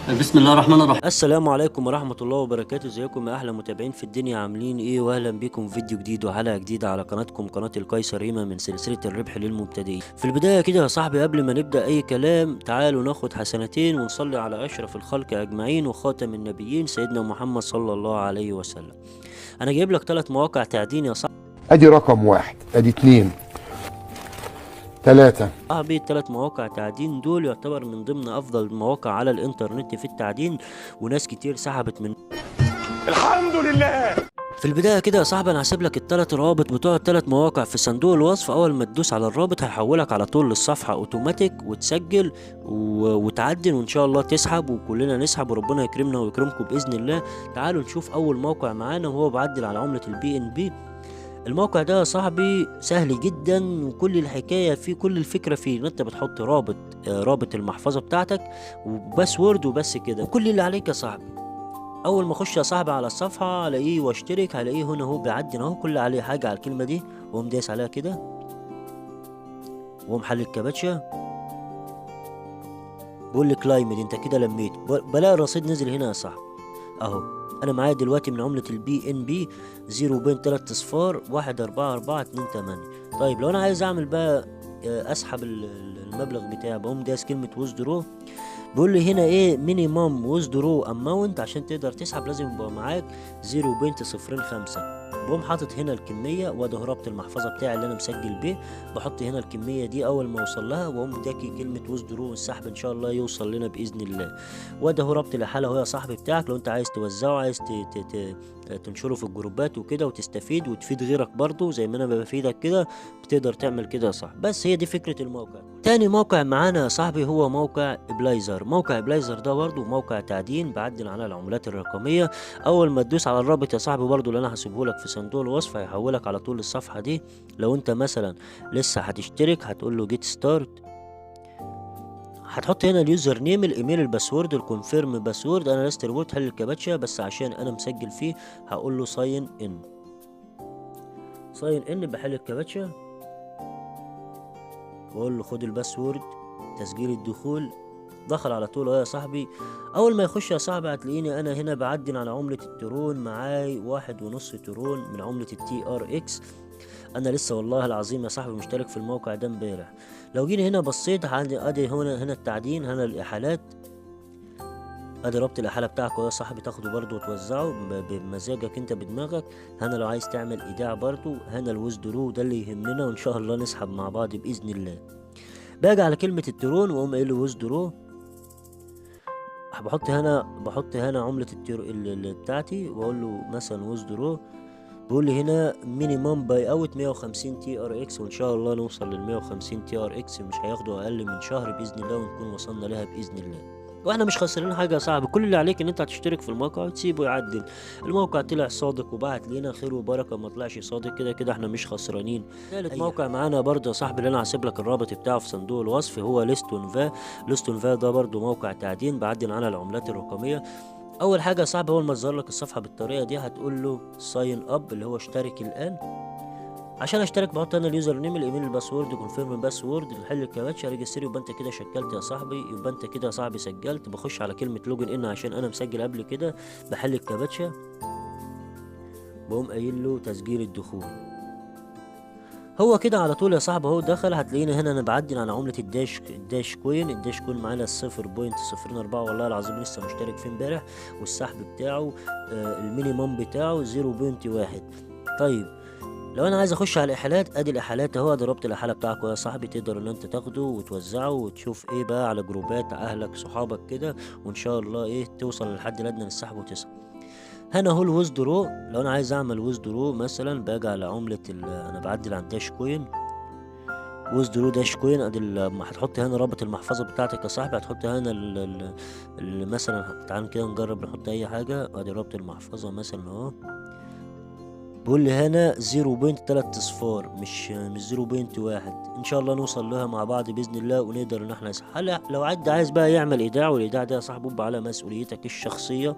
بسم الله الرحمن الرحيم. السلام عليكم ورحمة الله وبركاته. ازيكم يا احلى متابعين في الدنيا، عاملين ايه؟ واهلا بيكم في فيديو جديد وحلقة جديدة على قناتكم قناة القيصر ريما من سلسلة الربح للمبتدئين. في البداية كده يا صاحبي قبل ما نبدأ اي كلام تعالوا ناخد حسنتين ونصلي على اشرف الخلق اجمعين وخاتم النبيين سيدنا محمد صلى الله عليه وسلم. انا جايب لك 3 مواقع تعدين يا صاحبي. ادي رقم 1، ادي 2، 3. صاحبي 3 مواقع تعدين دول يعتبر من ضمن افضل المواقع على الانترنت في التعدين، وناس كتير سحبت من الحمد لله. في البداية كده يا صاحبي انا هسيب لك ال3 روابط بتوع ال3 مواقع في صندوق الوصف. اول ما تدوس على الرابط هيحولك على طول للصفحة اوتوماتيك وتسجل وتعدل وان شاء الله تسحب، وكلنا نسحب وربنا يكرمنا ويكرمكم باذن الله. تعالوا نشوف اول موقع معانا وهو بعدل على عملة ال BNB. الموقع ده يا صاحبي سهل جدا، وكل الحكاية فيه كل الفكرة فيه ان انت بتحط رابط المحفظة بتاعتك و password وبس كده، وكل اللي عليك يا صاحبي. اول ما اخش يا صاحبي على الصفحة الاقيه واشترك، هلاقيه هنا اهو بيعدي اهو، كل عليه حاجة على الكلمة دي واقوم دايس عليها كده واقوم حل الكباتشه، بيقول لي claimed انت كده لميت. بلاقي الرصيد نزل هنا يا صاحبي اهو. انا معايا دلوقتي من عملة ال BNB 0.000014428. طيب لو انا عايز اعمل بقى اسحب المبلغ بتاعي، بقوم دايس كلمة withdraw، بيقول لي هنا ايه minimum withdraw amount، عشان تقدر تسحب لازم يبقى معاك 0.05. بقوم حاطط هنا الكمية، وده رابط المحفظة بتاعي اللي انا مسجل بيه، بحط هنا الكمية دي اول ما اوصل لها واقوم داكي كلمة withdraw، والسحب ان شاء الله يوصل لنا باذن الله. وده هو رابط الحالة اهو يا صاحبي بتاعك، لو انت عايز توزعه، عايز تنشره في الجروبات وكده وتستفيد وتفيد غيرك برضو زي ما انا بفيدك كده، بتقدر تعمل كده يا صاحبي. بس هي دي فكرة الموقع. تاني موقع معانا يا صاحبي هو موقع بلايزر. موقع بلايزر ده برضو موقع تعدين بعدل على العملات الرقمية. اول ما تدوس على الرابط يا صاحبي برضو اللي انا هسيبه لك في صندوق الوصف هيحولك على طول للصفحة دي. لو انت مثلا لسه هتشترك هتقول له get start، هتحط هنا ال username، الايميل، ال password، ال confirm password. انا لسه روبوت حل الكباتشا بس عشان انا مسجل فيه هقول له sign in. sign in بحل الكباتشا واقول له خد ال password، تسجيل الدخول. دخل على طول اهو يا صاحبي. اول ما يخش يا صاحبي هتلاقيني انا هنا بعدل على عملة الترون، معاي 1.5 ترون من عملة ال TRX. انا لسه والله العظيم يا صاحبي مشترك في الموقع ده امبارح. لو جينا هنا بصيت ادي هنا التعدين، هنا الاحالات، ادي رابط الاحاله بتاعك يا صاحبي، تاخده برده وتوزعه بمزاجك انت بدماغك. هنا لو عايز تعمل ايداع برده، هنا ال withdraw ده اللي يهمنا وان شاء الله نسحب مع بعض باذن الله. باجي على كلمة الترون واقوم قايل له withdraw، بحط هنا عمله التر بتاعتي واقول له مثلا withdraw، بيقول لي هنا minimum payout 150 TRX، وان شاء الله نوصل لل 150 TRX، مش هياخدوا اقل من شهر باذن الله ونكون وصلنا لها باذن الله. واحنا مش خسرانين حاجة يا صاحبي، كل اللي عليك ان انت هتشترك في الموقع وتسيبه يعدل. الموقع طلع صادق وبعت لنا خير وبركة، ما طلعش صادق كده كده احنا مش خسرانين. ثالث موقع معانا برضه يا صاحبي اللي انا هسيب لك الرابط بتاعه في صندوق الوصف هو ليستونفا. ليستونفا ده برضه موقع تعدين بعدل على العملات الرقمية. اول حاجة يا صاحبي اول ما تظهر لك الصفحة بالطريقة دي هتقول له sign up اللي هو اشترك الان. عشان اشترك بحط انا ال username، الايميل، ال password، confirm password، نحل الكباتشا، register. يبقى انت كده شكلت يا صاحبي، يبقى انت كده يا صاحبي سجلت. بخش على كلمة login in عشان انا مسجل قبل كده، بحل الكباتشا بقوم قايل له تسجيل الدخول. هو كده على طول يا صاحبي اهو دخل. هتلاقينا هنا انا بعدل على عملة ال Dash coin. ال Dash coin معانا 0.04، والله العظيم لسه مشترك فيه امبارح، والسحب بتاعه ال minimum بتاعه 0.1. طيب لو انا عايز اخش على الاحالات، ادي الاحالات اهو، ادي رابط الاحاله بتاعك يا صاحبي، تقدر ان انت تاخده وتوزعه وتشوف ايه بقى على جروبات اهلك صحابك كده، وان شاء الله ايه توصل للحد الادنى للسحب وتسحب. هنا اهو ال withdraw، لو انا عايز اعمل withdraw مثلا باجي على عمله انا بعدل عن Dash coin، withdraw Dash coin. ادي هتحط هنا رابط المحفظة بتاعتك يا صاحبي، هتحط هنا مثلا تعال كده نجرب نحط اي حاجة. ادي رابط المحفظة مثلا اهو، بيقول لي هنا 0.000 مش 0.1. ان شاء الله نوصل لها مع بعض باذن الله ونقدر ان احنا نسحب. هلا لو عد عايز بقى يعمل ايداع، والايداع ده يا صاحبي بيبقى على مسؤوليتك الشخصية،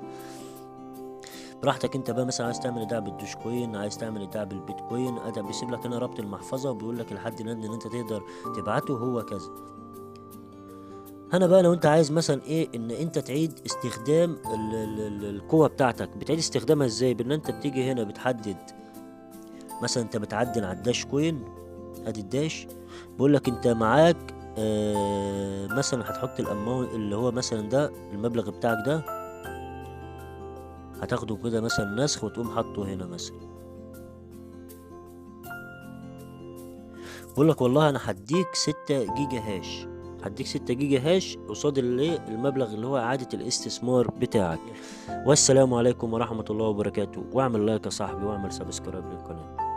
براحتك انت بقى. مثلا عايز تعمل ايداع بال Dogecoin، عايز تعمل ايداع بالبيتكوين، ادي بيسيب لك هنا رابط المحفظة وبيقول لك الحد الادنى ان انت تقدر تبعته هو كذا. هنا بقى لو انت عايز مثلا ايه ان انت تعيد استخدام القوة بتاعتك، بتعيد استخدامها ازاي؟ بان انت بتيجي هنا بتحدد مثلا انت بتعدن على ال Dash coin، ادي ال Dash بيقول لك انت معاك مثلا هتحط ال amount اللي هو مثلا ده المبلغ بتاعك ده، هتاخده كده مثلا نسخ وتقوم حاطه هنا مثلا. بيقول لك والله انا هديك 6 giga hash، هديك 6 giga hash قصاد المبلغ اللي هو اعادة الاستثمار بتاعك. والسلام عليكم ورحمة الله وبركاته، واعمل like يا صاحبي واعمل subscribe للقناة.